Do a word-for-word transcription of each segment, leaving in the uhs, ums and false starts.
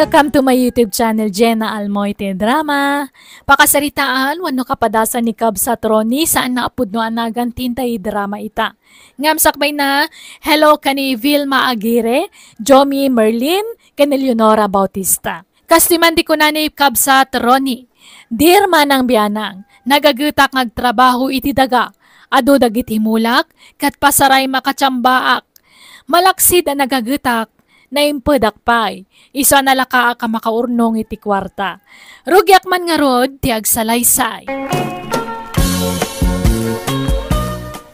Welcome to my YouTube channel, Jenna Almoite Drama. Pakasaritaan wenno kapadasan ni Kabsat Ronnie, saan nga a pudno a naganti ti drama ita. Ngem sakbayna, hello ken ni Vilma Aguirre, Jomi Merlin, ken Eleonora Bautista. Kastoy man ti kuna ni Kabsat Ronnie, "Dear Manang Bianang, nagagetak nga agtrabaho iti daga. Adu dagiti mulak, ket pasaray makachambaak. Malaksid a nagagetak, naimpedak pay. Isu a nalakaak a makaurnong iti kuarta. Rugiak man ngarud ti agsalaysay."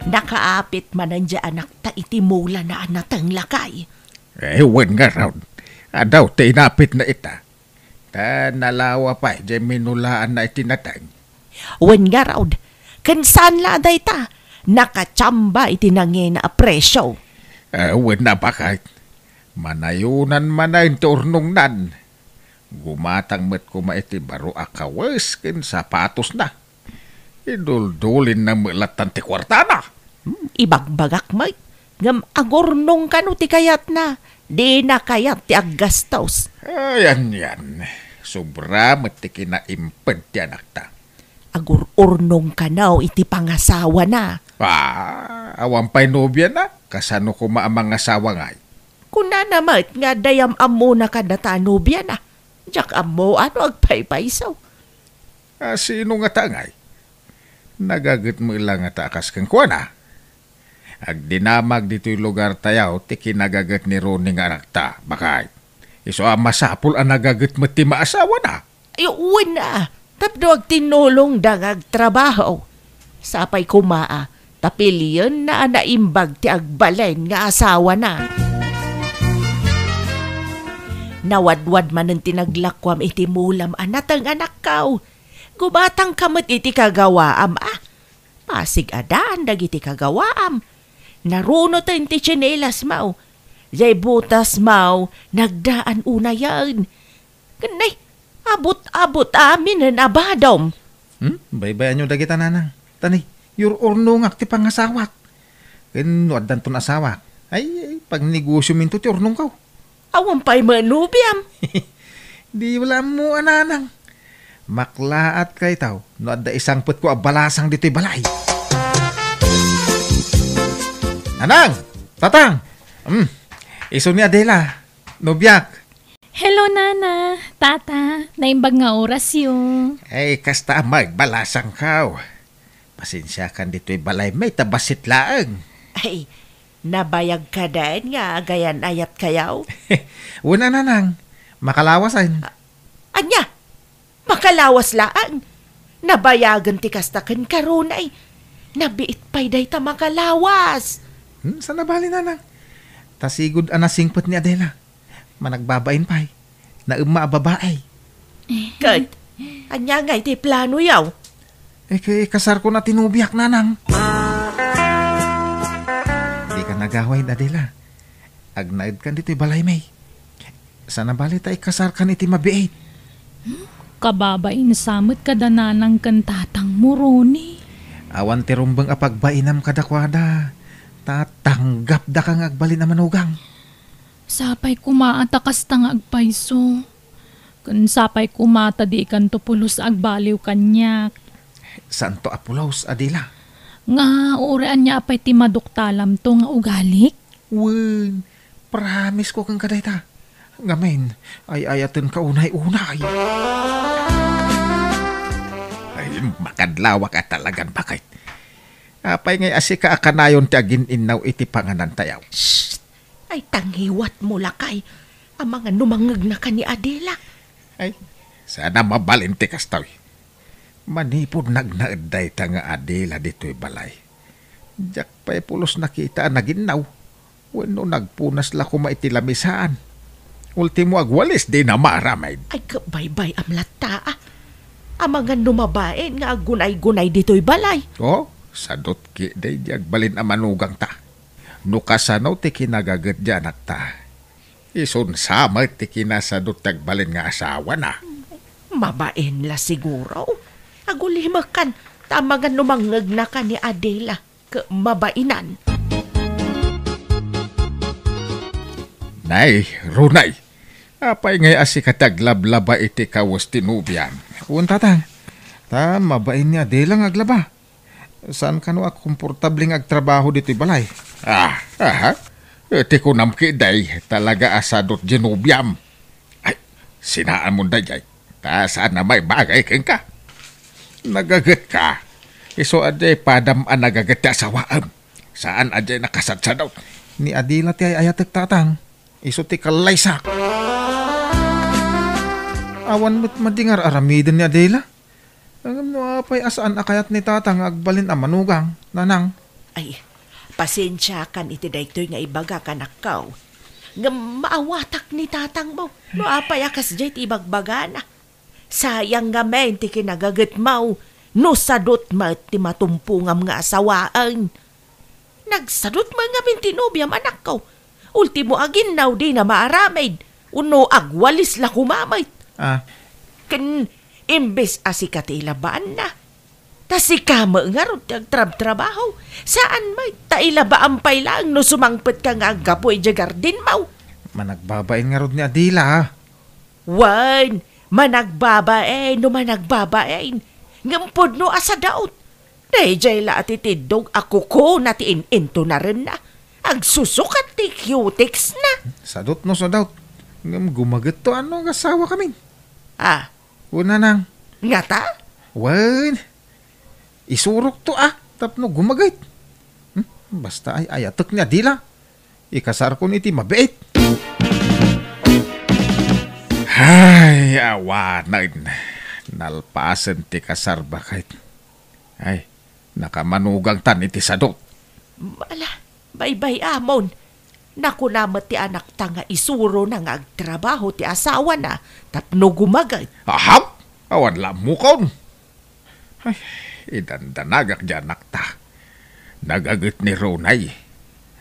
Nakaapit manen diay anakta iti mulana a nateng, lakay. Eh, wen ngarud, adu ti inapitna ita. Ta nalawa pay diay minulaanna iti nateng. Wen ngarud, ken saan la a dayta, nakachamba iti nangina a presio. Eh, wen a, baket. Manayonan manen ti urnongnan. Gumatang met koma iti baro a kawes ken sapatosna. Iduldulinna met lattan ti kuartana. Hmm, ibagbagak met, ngem agurnong kano ti kayatna. Dina kayat ti aggastos. Ay, anian. Sobra met ti kinaimped ti anakta. Agur-urnong kano iti pangasawana. Ah, awan pay nobiana? Kasano koma a mangasawa ngay? Kunana met nga dayam ammona kadata a nobiana. Diak ammo no agpaypayso. A, sino ngata ngay? Nagaget met la ngata a kas kenkuana? Agdinamag ditoy lugartayo ti kinagaget ni Ronnie nga anakta, baket. Isu a masapul a nagaget met ti maasawana. Ay, wen a, tapno agtinnulongda nga agtrabaho. Sapay koma a, ta pilienna a naimbag ti agbalin nga asawana. Nawadwad manen ti naglakuam iti mulam a nateng, anakko. Gumatangka met iti kagawaam a. Pasig-adaan dagiti kagawaam. Narunoten ti tsinelasmo. Jay botasmo, nagdaan unayen. Ken nay, abut-abut aminen a badom. Hmm? Baybay-anyo dagita, nanang. Ta nay, yur-urnongak ti pangasawak. Ken no addanton asawak, ay, ay, pagnegosiominto ti urnongko. Awan pay met nobiam. Di wala ammo a, nanang. Maklaat kayto no adda isangpetko a balasang ditoy balay. Nanang! Tatang! Hmm. Isu ni Adela, nobiak. Hello, Nana, Tata. Naimbag nga orasyo. Ay, kasta a magbalasangko. Pasensiakan ditoy balaymi ta bassit laeng. Ay, nabayag kadin nga agayan-ayatkayo? Wen a, nanang, makalawasen. A-, ania? Makalawas laeng? Nabayagen ti kasta kenka, Ronnie. Nabiit pay dayta makalawas. Hmm, saan a bale, nanang? Ta sigud a nasingpet ni Adela. Managbabain pay. Naemma a babai. Ket, ania ngay ti planoyo? Eh, ket ikasarkon a ti nobiak, nanang. Dika nagaway, Adela. Agnaedkan ditoy balaymi. Saan a bale ta ikasarkan iti mabiit. Kababain sa met kada nanang ken tatangmo, Ronnie. Awan ti rumbeng a pagbainam kadakuada. Ta tanggapdaka nga agbalin a manugang. Sapay koma a ta kasta nga agpayso. Ken sapay koma ta dikanto pulos agbaliw kaniak. Saanto a pulos, Adela? Nga, uray ania pay ti maduktalamto nga ugalik? Wen, promise ko kenka dayta. Ngamin, ay-ayatenka unay-unay. Ay, makadlawak a talagan, baket. Apay ngay a sika a kanayon ti agin-innaw iti panganantayo? Shh! Ay, ta ngiwatmo, lakay. Amangan no mangngegnaka ni Adela. Ay, saan a mabalin ti kastoy. Manipud nagnaed dayta nga Adela ditoy balay, diak pay pulos nakita a naginnaw wenno nagpunas la koma iti lamisaan. Ultimo, agwalis dina maaramid. Ay, ket baybay-am latta, a. Amangan no mabain nga aggunay-gunay ditoy balay. O, sadut ketdi diay agbalin a manugangta. No kasano ti kinagaget diay anakta, isun sa met ti kinasadut ti agbalin nga asawana. Mabain la siguro. Agulimekan, ta amangan no mangngegnaka ni Adela ket mabainan. Nay, Ronnie, Apay ngay a sika ti aglablaba iti kawes ti nobiam? Wen, tatang. Ta mabain ni Adela nga aglaba. Saan kano a komportable nga agtrabaho ditoy balay. Ah, aha. Iti kunam ketdi, talaga a sadot diay nobiam. Ay, sinaanmon daydiay. Ta saan a maibagay kenka. Nagagetka. Isu a diay padam a nagaget ti asawaem. Saan a diay nakasadsadot. Ni Adela ti ay-ayatek, tatang. Isu ti kallaysak. Awan met madi nga ar-aramiden ni Adela. Ngem no apay a saan a kayat ni tatang nga agbalin a manugang, nanang? Ay, pasensiakan iti daytoy nga ibagak, anakko. Ngem maawatak ni tatangmo no apay a kasdiay ti ibagbagana. Sayang ngamin ti kinagagetmo no sadot met ti matumpongam nga asawaen. Nagsadot met ngamin ti nobiam, anakko. Ultimo, aginnaw dina maaramid, wenno agwalis la koma met. Ah. Ken imbes a sika ti ilabaanna, ta sika met ngarud ti agtrabtrabaho. Saan met, ta ilabaan pay laeng no sumangpetka nga aggapu idiay gardenmo. Managbabain ngarud ni Adela, ah. Wen, managbabain no managbabain. Ngem pudno a sadot. Daydiay la a titiddog a kukona ti in-intunarenna. Agsusukat ti cutex na. Sadot no sadot. Ngem gumagetto a no agasawakamin. Ah. Wen, nanang. Ngata? Wen. Isurokto a tapno gumaget. Hmm? Basta ay-ayatek ni Adela. Ikasarkon iti mabiit. Ay, awanen. Nalpasen ti kasar, baket. Ay, nakamanugangtan iti sadot. Ala, baybay-amon. Nakuna met ti anakta nga isurona nga agtrabaho ti asawana tapno gumaget. Aham! Awan la ammokon. Ay, idandanagak diay anakta. Nagaget ni Ronay.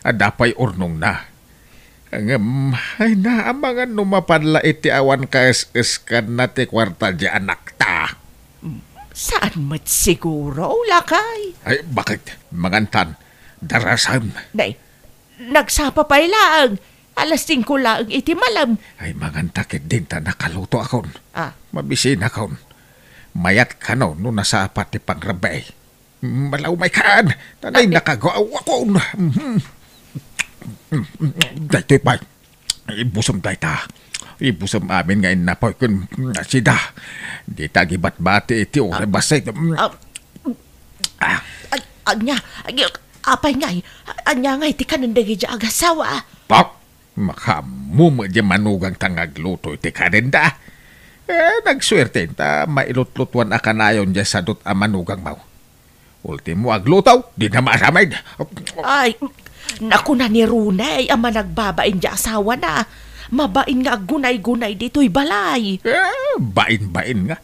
Adda pay urnongna. Ngem, ay, naamangan no mapan la iti awan kaes-eskanna ti kuarta diay anakta. Saan met siguro, lakay? Ay, baket? Mangantan. Darasem. Nay, nagsapa pay laeng. Alas singko laeng iti malem. Ay, manganta ketdin ta nakalutoakon. Ah. Mabisinakon. Mayat kano no nasapa ti pangrabbi. Malaw may kaan. Tanay, ah, eh, nakagawakon. Mhm. Daytoy pay. Ibusem dayta. Ibusem amin nga innapoy ken sida. Dita agibatbati iti orebas. Ah, ah, ah. Ay, ania, ay, apay ngay, ania ngay ti kanen dagiti agasawak? Pak! Makaammo met diay manugangta nga agluto iti kanenda. Eh, nagsuerten ta mailutlutuan a kanayon diay sadot a manugangmo. Ultimo agluto, dina maaramid. Ay, nakuna ni Ronay a managbabain diay asawana. Mabain nga aggunay-gunay ditoy balay. Eh, bain-bain nga.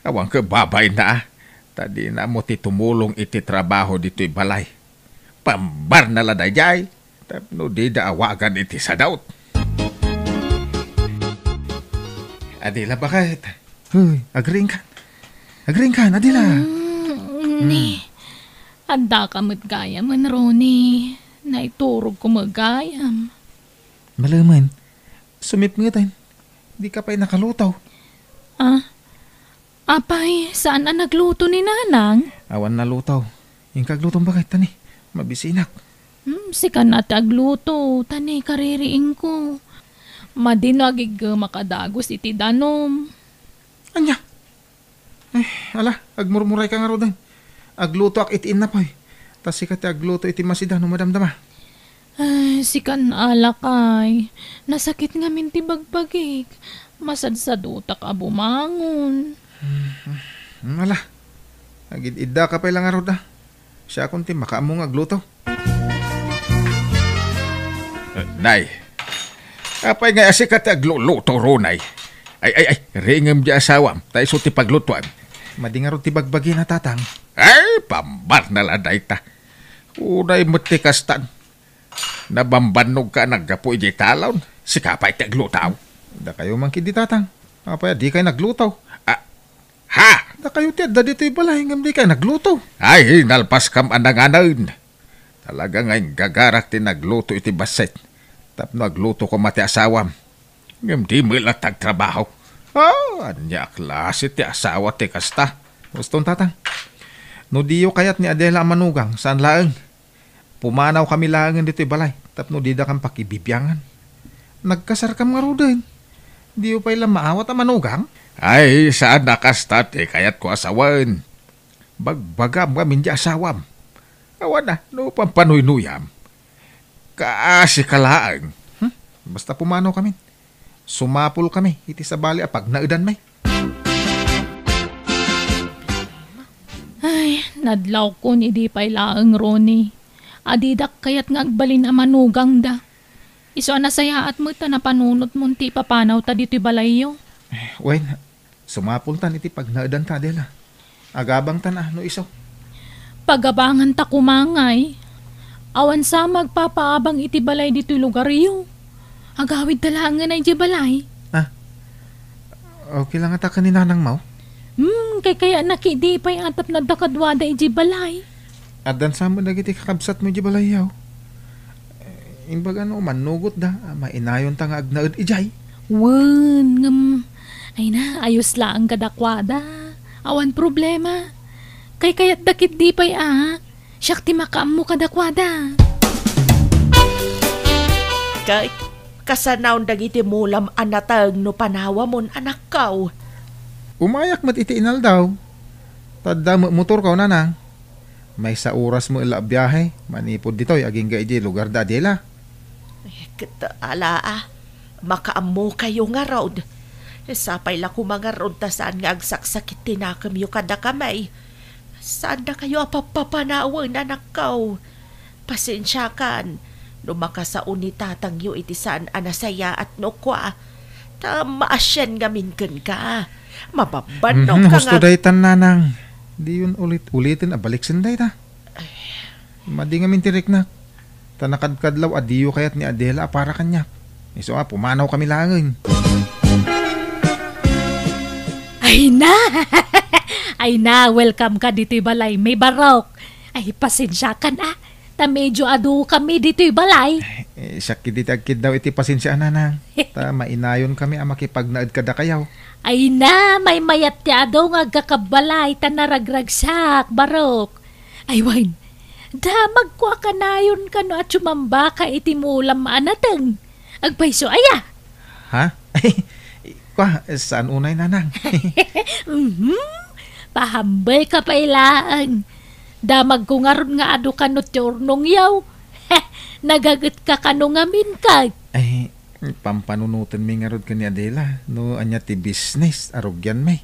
Awan ket babainna, ah. Ta dina ammo ti tumulong iti trabaho ditoy balay. Pambarna la daydiay tapno dida awagan iti sadot. Adila, baket? Hoy, agriingkan. Agriingkan, Adila. Mm, ni. Hmm. Addaka met gayamen, Ronnie. Naiturogko met gayam. Malemen, sumipngeten. Dika pay nakaluto. Ah, Apay, saan a nagluto ni Nanang? Awan naluto. Inka aglutom, baket, ta ni, mabisinak. Hmm, sika na ti agluto, ta ni, kaririingko. Madi no agiggemak a dagus iti danum. Ania? Eh, ala, agmurmurayka ngaruden. Aglutoak iti innapoy. Ta sika ti agluto iti masida no madamdama. Ay, sikan a lakay. Nasakit ngamin ti bagbagik. Masadsadutak a bumangon. Hmm, ala. Agid-iddaka pay la ngarud, a. Siakon ti makaammo nga agluto. Nay, apay nga sika ti agluluto, Ronay? Ay, ay, ay, riingem diay asawam, ta isu ti paglutoan. Madi ngarud ti bagbagina, Tatang. Ay, pambarna la dayta. Unay met ti kastan. Nabambannogka a naggapu idiay talon. Sika pay ti agluto. Dakayo man ketdi, Tatang. Apay a dikay nagluto? Ah, ha? Dakayo ti adda ditoy balay ngem dikay nagluto. Ay, nalpaskam a nanganen. Talaga nga inggagarak ti nagluto iti bassit. Tapno agluto koma ti asawam. Ngem di met latta agtrabaho. Ah, ania a klase ti asawa ti kasta? Uston, tatang. No diyo kayat ni Adela a manugang, saan laeng. Pumanaw kami laengen ditoy balay tapno didakam pakibibiangan. Nagkasarkam ngaruden. Diyo pay la maawat a manugang? Ay, saan a kasta ti kayatko a sawen. Bagbagam ngamin ti asawam. Awan a, no pampanuynuyam. Kaasi ka laeng. Hmm? Basta pumanaw kami. Sumapul kami iti sabali a pagnaedanmi. Ay, nadlawkon idi pay laeng, Ronnie. A didak kayat nga agbalin a manugangda. Isu a nasayaat met ta napanunotmon ti ipapanawta ditoy balayyo. Wen, sumapultan iti pagnaedanta, Adela. Agabangtan a no isu. Pagabanganta koma ngay. Awan sa nga agpapaabang iti balay ditoy lugaryo. Agawidta laengen idiay balay. Ah, okay lang ata ken ni Nanang Mau? Hmm, kaykayanak idi pay a tapno adda kaduada idiay balay. Addan sa met dagiti kakabsatmo idiay balayyo. Eh, imbaga no mannugotda, a, mainayonta nga agnaed idiay. Wen, ngem, ay na, ayos laeng kadakuada. Awan problema. Kaykayatda ketdi pay a. Siak ti makaammo kadakuada. Ket, kasanaon dagiti mulam a nateng no panawamon, anakko? Umayak met iti inaldaw. Ta adda met motorko, Nanang. Maysa oras met la a biahe manipud ditoy agingga idiay lugarda Adela. Eh, ket, ala, a, makaammokayo ngarud. Sapay la koma ngarud ta saan nga agsaksakit ti nakemyo kadakami. Saandakayo a pappapanawen, anakko. Pasensiakan no makasao ni tatangyo iti saan a nasayaat no kua. Ta maasian ngamin kenka. Mababbannoka. Mhm, nga husto daytan, Nanang. Diyon ulit-uliten a baliksen dayta. Madi ngamin ti riknak. Ta nakadkadlaw a diyo kayat ni Adela a para kaniak. Isu a, pumanaw kami laengen. Ay na! Ay na, welcome ka ditoy balay, may barok. Ay, pasensiakan a. Ta medyo adu kami ditoy balay. Eh, siak ketdi ti agkiddaw iti pasensia, Nanang. Ta mainayon kami a makipagnaed kadakayo. Ay na, maymayat ti adu nga agkakabbalay ta naragragsak, barok. Ay wen, damagko a kanayon kano a sumambaka iti mulam a nateng. Agpayso aya? Ha? Kua, saan unay, Nanang? Mhm. Pahambelka pay laeng. Damagko ngarud nga adu kano ti urnongyo. Nagagetka kano ngamin ket. Ay, pampanunotenmi ngarud ken ni Adela no ania ti business a rugianmi.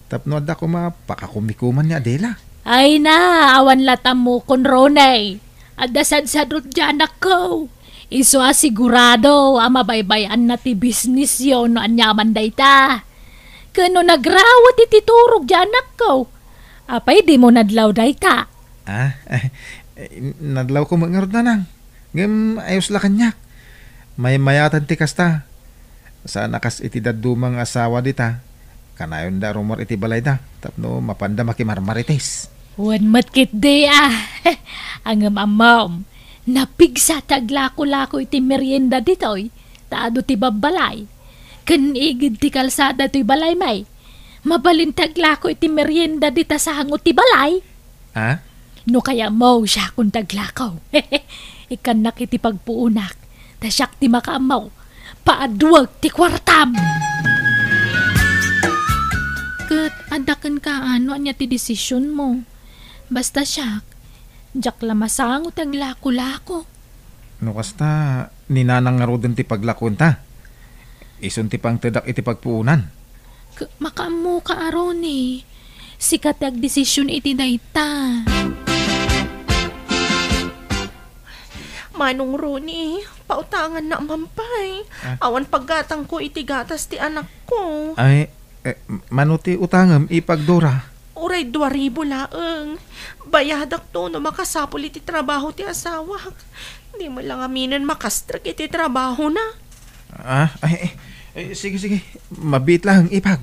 Tapno adda koma pakakumikuman ni Adela. Ay na, awan la ti ammokon, Ronnie. Adda sadsadot ti anakko. Isu a sigurado a mabaybay-anna ti businessyo no aniaman dayta. Ken no nagrawet iti turog ti anakko, apay dimo nadlaw dayta? Ah, eh, nadlawko met ngarud, Nanang. Ngem ayos la kaniak. Maymayatan ti kasta. Saan a kas iti dadduma nga asawa dita. Kanayonda a rummuar iti balayda tapno mapanda makimarmarites. Wen met ketdi a. Ngem ammom, napigsa ti aglako-lako iti merienda ditoy, ta adu ti babbalay. Ken igid ti kalsada toy balaymi. Mabalin ti aglako iti merienda dita sango ti balay. Ha? No kayatmo, siakon ti aglako. Ikkannak iti pagpuonak, ta siak ti makaammo. Paaduek ti kuartam! Ket adda kenka no ania ti desisionmo. Basta siak, diak la masango ti aglako-lako. No kasta, ni Nanang ngaruden ti paglakuenta. Isun ti pangtedak iti pagpuonan. K-, makaammoka a, Ronnie. Sika ti agdesision iti dayta. Manong Ronnie, pautangannak man pay. Ah. Awan paggatangko iti gatas ti anakko. Ay, Eh, mano ti utangem, Ipag Dora? Uray dua ribu laeng. Bayadakto no makasapul iti trabaho ti asawak. Di met la ngaminen makastrek iti trabahona. Ah, ay, eh, eh, sige, sige. Mabiit laeng, Ipag.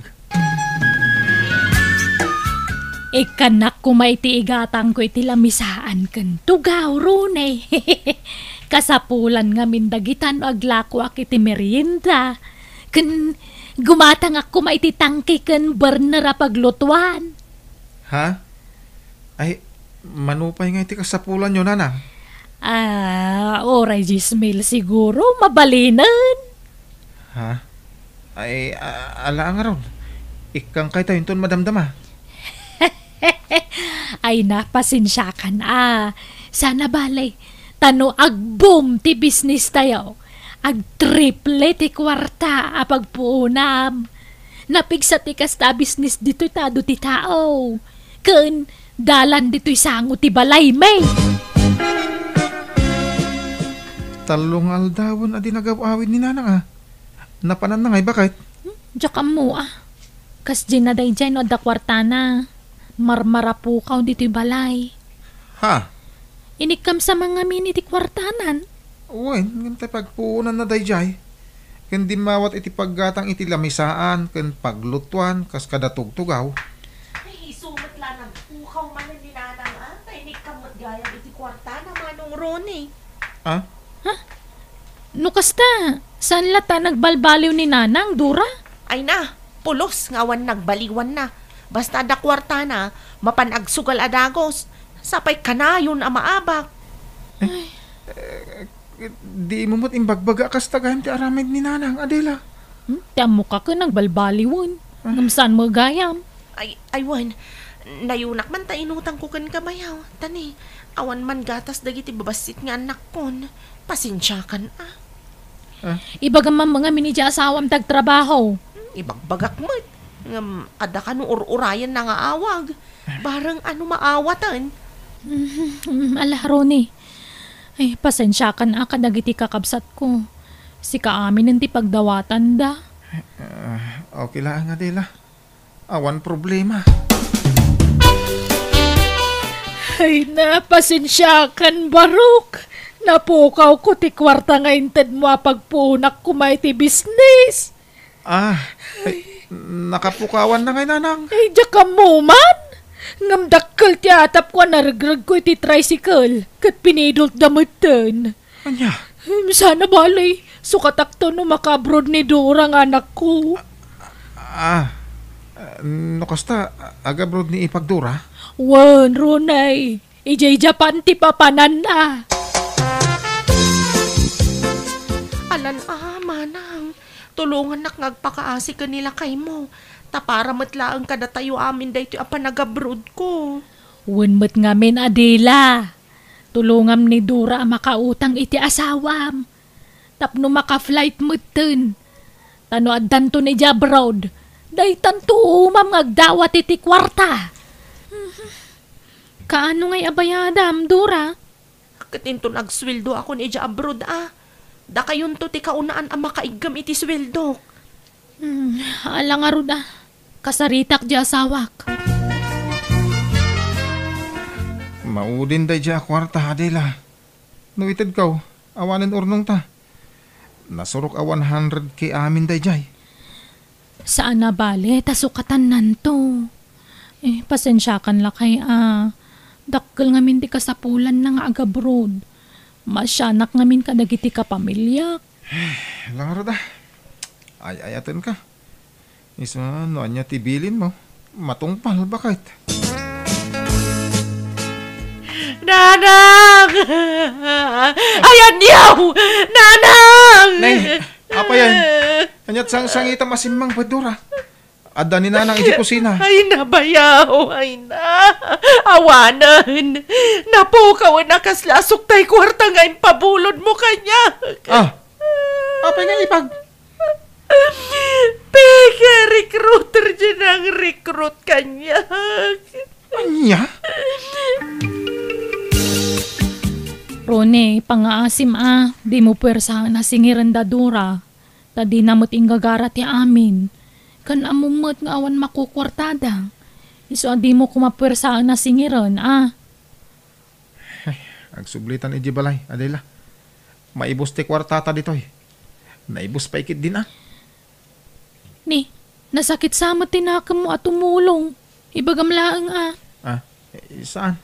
Ikkannak koma iti igatangko iti lamisaan ken tugaw, Ronnie. Kasapulan ngamin dagita no aglakoak iti merienda. Ken gumatangak koma iti tangke ken burner a paglutuan. Ha? Ay, mano pay nga iti kasapulanyo, nanang? Ah, uray dies mil siguro, mabalinen. Ha? Ay, a-, ala ngarud. Ikkan kayta inton madamdama. Ay, na, pasensiakan a. Saan a bale, ta no ag-boom ti business tayo, agtriple ti kuarta a pagpuonam. Napigsa ti kasta a business ditoy ta adu ti tao. Ken dalan ditoy sango ti balaymi. Tallo nga aldawen a di nagaw-awid ni nanang a. Napananna ngay baket? Hmm, diak ammo a. Kasdiay na daydiay no adda kuartana. Marmarapukaw ditoy balay. Ha? Inikkam sa mangamin iti kuartanan. Wen, ngem tay pagpuonanna daydiay. Ken dimmawat iti paggatang iti lamisaan ken paglutuan kas kada tugtugaw. Ay, isu met la nagpukaw manen ni nanang a. Tay inikkam met gayam iti kuartana, Manong Ronnie. Ah? Ha? No kasta, saan la ta nagbalbaliw ni nanang, Dora? Ay na, pulos nga awan nagbaliwanna. Basta adda kuartana, mapan agsugal a dagus. Sapay kanayon a maabak. Eh, di mo met imbagbaga a kasta gayam ti aramid ni nanang, Adela. Hmm? Ti ammoka ken nagbalbaliwen. Ah. Ngem saan met gayam? Ay, ay, wen. Nayunak man ta inutangko kenka bayaw. Tani, awan man gatas dagiti babassit nga annakkon. Pasensiakan a. Ah. Ibagam man ngamin iti asawam ti agtrabaho. Hmm, ibagbagak met. Ngem, adda kano ur-urayenna nga awag. Bareng ano maawaten. Hmm, ala, Ronnie. Ay, pasensiakan a kadagiti kakabsatko. Sika aminen ti pagdawatanda. Ah, okay laeng, Adela. Awan problema. Ay na, pasensiakan, Barok. Napukawko ti kuarta nga intedmo a pagpuonak koma iti bisnis. Ah, ay, nakapukawanna ngay, nanang. Ay, diak ammo man. Ngem dakkel ti atapko a naregregko iti tricycle, ket pinidultda metten. Ania? Hmm, saan a bale, sukatakto no maka-abroad ni Dora nga anakko. Ah, no kasta, ag-abroad ni ipag Dora? Wen, Ronnie. Idiay Japan ti papananna. Alan a, manang, tulongannak nga agpakaasi ken ni lakaymo, ta para met laeng kadatayo amin daytoy a panag-abroadko. Wen met ngamin, Adela. Tulongam ni Dora a makautang iti asawam. Tapno maka-flight metten. Ta no addanton idiay abroad, daytanto umam nga agdawat iti kuarta. Kaano ngay a bayadam, Dora? Ket inton agsueldoakon idiay abroad a, dakayonto ti kaunaan a makaiggem iti sueldok. Hmm, ala ngarud a. Kasaritak diay asawak. Maudin daydiay a kuarta, Adela. No itedko, awanen urnongta. Nasurok a one hundred K amin daydiay. Saan a bale ta sukatannanto. Eh, pasensiakan lakay a. Dakkel ngamin ti kasapulanna nga agabroad. Maasianak ngamin kadagiti kapamiliak. Langarod a. Ay-ayatenka. Isu no ania ti bilinmo, matungpal baket. Nanang! Ay, aniaw! Nanang! Nay, apay yan? Aniat sangsangitam a simmangpet, Dora? Adda ni Nanang iti kusina. Ay, nabayaw! Ay, na! Awanen! Napukawen a kasla asuk tay kuarta nga impabulodmo kaniak. Ah! Apay nga ipag? Peke, recruiter diay nang-recruit kaniak. Ania? Rone, pangaasim a, dimo puersaen a singiren da Dora, ta dina met inggagara ti amin. Ken ammom met nga awan makukuartada. Isu a dimo koma puersaen a singiren a. Ay, agsublitan idiay balay, Adela. Maibus ti kuartata ditoy. Naibus pay ketdin a. Ni, nasakit sa met ti nakemmo a tumulong. Ibagam laeng a. Ah, eh, saan?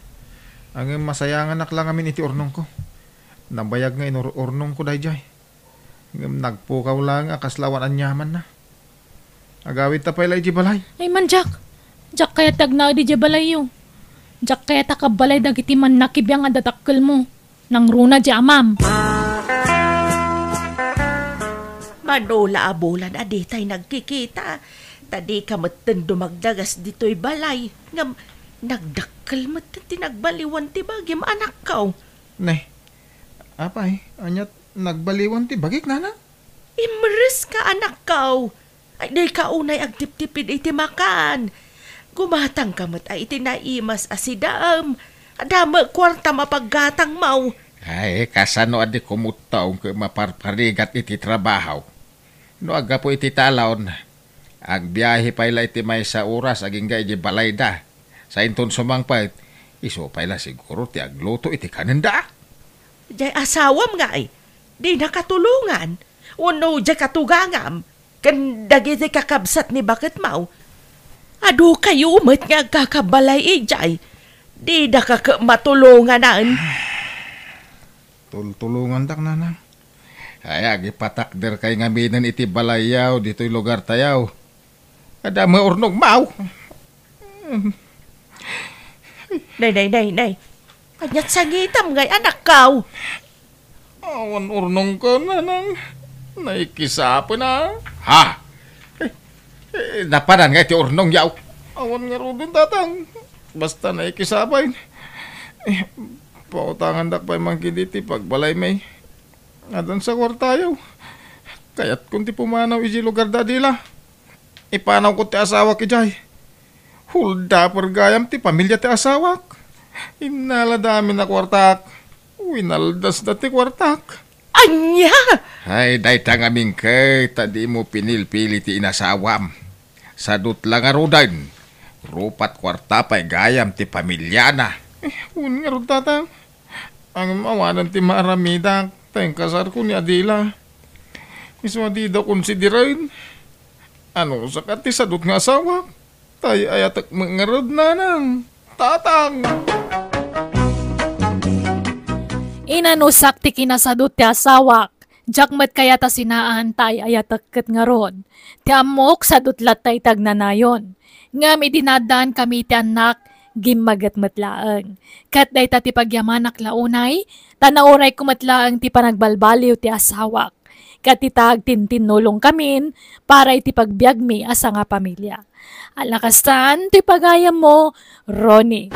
Ngem masayanganak la ngamin iti urnongko. Nabayag nga inur-urnongko daydiay. Ngem nagpukaw laeng a kasla awan aniamanna. Agawidta pay la idiay balay. Ay man, Jack! Diak kayat ti agnaed idiay balayyo. Diak kayat a kabbalay dagiti mannakibiang a dadakkelmo. Nangruna diay amam. Mano la a bulan a ditay nagkikita, ta dika metten dumagdagas ditoy balay, ngem nagdakkel metten ti nagbaliwan ti bagim, anakko. Ne, apay, aniat nagbaliwan ti bagik, nanang? Imreska, anakko. Ay, dika unay agtiptipid iti makan. Gumatangka met a iti naimas a sidaem. Adda met kuartam a paggatangmo. Ay, kasano a di kumutta ket maparparigat iti trabaho? No aggapu iti talon, agbiahe pay la iti maysa oras agingga idiay balayda. Sainton sumangpet, isu pay la siguro ti agluto iti kanenda. Diay asawam ngay, dina katulongan. Wenno diay katugangam, ken dagiti kakabsat ni baketmo. Adu kayo met nga agkakabalay idiay. Didaka ket matulonganan. Tultulongandak, nanang. Ay, agipatakderkay ngaminen iti balayyo ditoy lugartayo. Adda met urnongmo. Nay, nay, nay, nay. Aniat sangitam ngay, anakko? Awan urnongko, nanang. Naikisapay na. Ha? Eh, eh, napanan ngay ti urnongyo? Awan ngaruden, tatang. Basta naikisapay. Eh, pautangandak pay man ketdi ti pagbalaymi. Addan sa kuartayo. Kayatkon ti pumanaw idiay lugarda, Adela. Ipanawko ti asawak idiay. Huldaper gayam ti pamilia ti asawak. Innalada amin a kuartak. Winaldasda ti kuartak. Ania? Ay, dayta ngamin ket ta dimo pinilpili ti inasawam. Sadut la ngaruden, rupat kuarta pay gayam ti pamiliana. Eh, wen ngarud, tatang. Ngem awanen ti maaramidak, ta inkasarko ni Adela. Isu a dida konsideren. Anusak a ti sadut nga asawak, tay ayatek met ngarud, nanang, tatang. Inanusak ti kinasadut ti asawak. Diak met kayat a sinaan ta ay-ayatek ket ngarud. Ti ammok, sadut latta iti agnanayon. Ngem idi naaddaankami iti annak, gimmaget met laeng. Ket dayta ti pagyamanak la unay, ta naurayko met laeng ti panagbalbaliw ti asawak. Ket ita agtintinnulongkamin para iti pagbiagmi a sangapamilia. Alakastan ti pagayammo, Ronnie.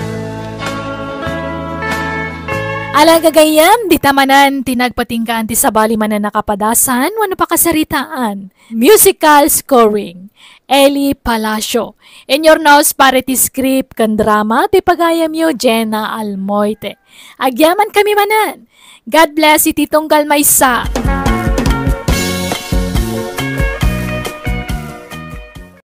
Ala gagayyem, dita manen ti nagpatinggaan ti sabali manen a kapadasan wenno pakasaritaan. Musical scoring, Eli Palacio. In your nose, para ti script ken drama, ti pagayamyo, Jenna Almoite. Agyamankami manen. God bless iti tunggal maysa.